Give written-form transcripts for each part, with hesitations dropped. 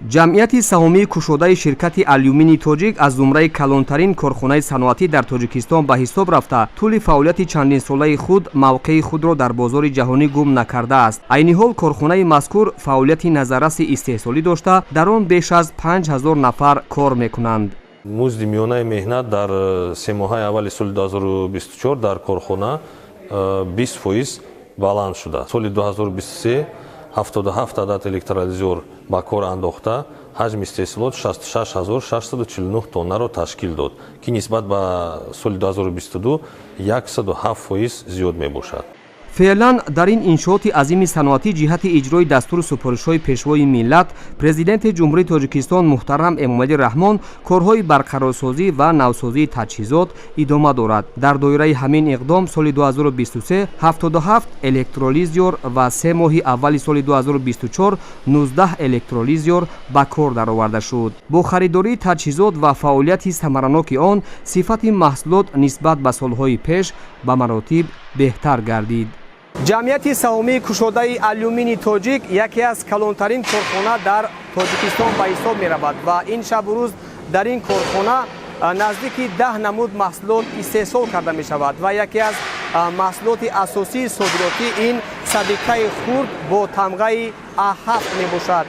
Ҷамъияти саҳомии кушодаи ширкати Алюминии Тоҷик аз зумраи калонтарин корхонаи саноатӣ дар Тоҷикистон ба ҳисоб рафта, тӯли фаъолияти чандинсолаи худ мавқеи худро дар бозори ҷаҳонӣ гум накардааст. Айни ҳол корхонаи мазкур фаъолияти назарраси истеҳсолӣ дошта, дар он беш аз 5000 нафар кор мекунанд. Музди миёнаи меҳнат дар семоҳаи аввали соли 2024 дар корхона 20% баланд шуда. Соли 2023 77 адад электролизёр ба кор андохта, ҳаҷми истеҳсолот 66649 тоннаро ташкил дод, ки нисбат ба соли 2022 107% зиёд мебошад. Феълан дар ин иншооти азими саноатӣ ҷиҳати иҷрои дастуру супоришҳои Пешвои миллат, Президенти Ҷумҳурии Тоҷикистон муҳтарам Эмомалӣ Раҳмон, корҳои барқарорсозӣ ва навсозии таҷҳизот идома дорад. Дар доираи ҳамин иқдом соли 2023 77 электролизёр ва 3 моҳи аввали соли 2024 19 электролизёр ба кор дароварда шуд. Бо харидории таҷҳизот ва фаъолияти самараноки он сифати маҳсулот нисбат ба солҳои пеш ба маротиб беҳтар гардид. Ҷамъияти саҳомии кушодаи Алюмини Тоҷик яке аз калонтарин корхона дар Тоҷикистон ба ҳисоб меравад ва ин шабу рӯз дар ин корхона наздики 10 намуд маҳсулот истеҳсол карда мешавад ва яке аз маҳсулоти асосии содиротӣ ин сабикаи хурд бо тамғаи А7 мебошад,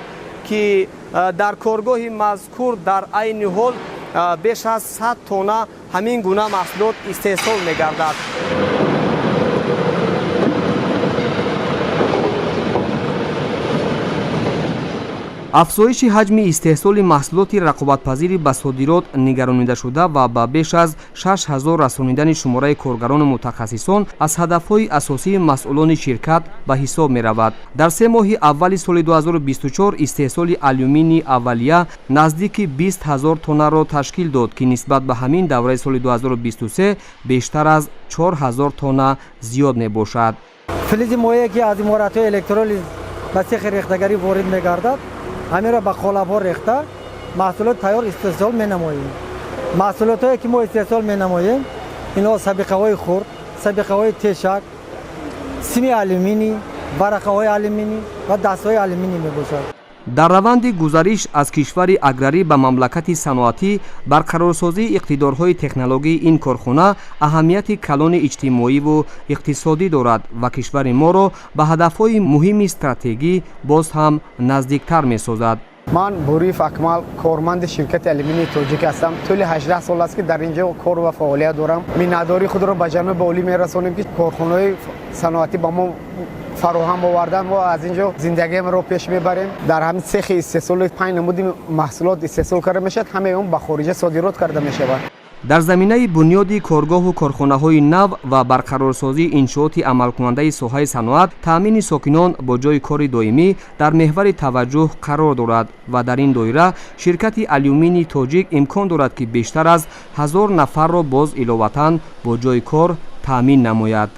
ки дар коргоҳи мазкур дар айни ҳол беш аз 100 тонна ҳамин гуна маҳсулот истеҳсол мегардад. Афзоиши ҳаҷми истеҳсоли маҳсулоти рақобатпазири ба содирот нигаронидашуда ва ба беш аз 6000 расонидани шумораи коргарону мутахассисон аз ҳадафҳои асосии масъулони ширкат ба ҳисоб меравад. Дар 3 моҳи аввали соли 2024 истеҳсоли алюминии аввалия наздики 20 ҳазор тоннаро ташкил дод, ки нисбат ба ҳамин давраи соли 2023 бештар аз 4 ҳазор тонна зиёд мебошад. Филизи моеъ, ки аз иморатҳои электролиз ба сехи рехтагарӣ ворид мегардад, ҳаминро ба қолабҳо рехта, маҳсулот тайёр истеҳсол менамоем. Маҳсулотҳое, ки мо истеҳсол менамоем, инҳо сабиқаҳои хурд, сабиқаҳои тешак, сими алюминӣ, варақаҳои алюминӣ ва дастҳои алюминӣ мебошад. Дар раванди гузариш аз кишвари аграрӣ ба мамлакати саноатӣ барқарорсозии иқтидорҳои технологии ин корхона аҳамияти калони иҷтимоиву иқтисодӣ дорад ва кишвари моро ба ҳадафҳои муҳими стратегӣ боз ҳам наздиктар месозад. Ман Буриев Акмал, корманди ширкати Алюминии Тоҷик ҳастам. Тӯли 18 сол аст, ки дар ин ҷо кор ва фаъолият дорам. Миннатдории худро ба ҷаноби олӣ мерасонем, ки корхонаҳои саноатӣ ба мо фароҳам овардан. Мо аз ин ҷо зиндагиамро пеш мебарем. Дар ҳамин цехи истеҳсоли панҷ намуди маҳсулот истеҳсол карда мешавад, ҳамаи он ба хориҷа содирот карда мешавад. Дар заминаи бунёди коргоҳу корхонаҳои нав ва барқарорсозии иншооти амалкунандаи соҳаи саноат, таъмини сокинон бо ҷойи кори доимӣ дар меҳвари таваҷҷӯҳ қарор дорад ва дар ин доира ширкати Алюминии Тоҷик имкон дорад, ки бештар аз 1000 нафарро боз иловатан бо ҷойи кор таъмин намояд.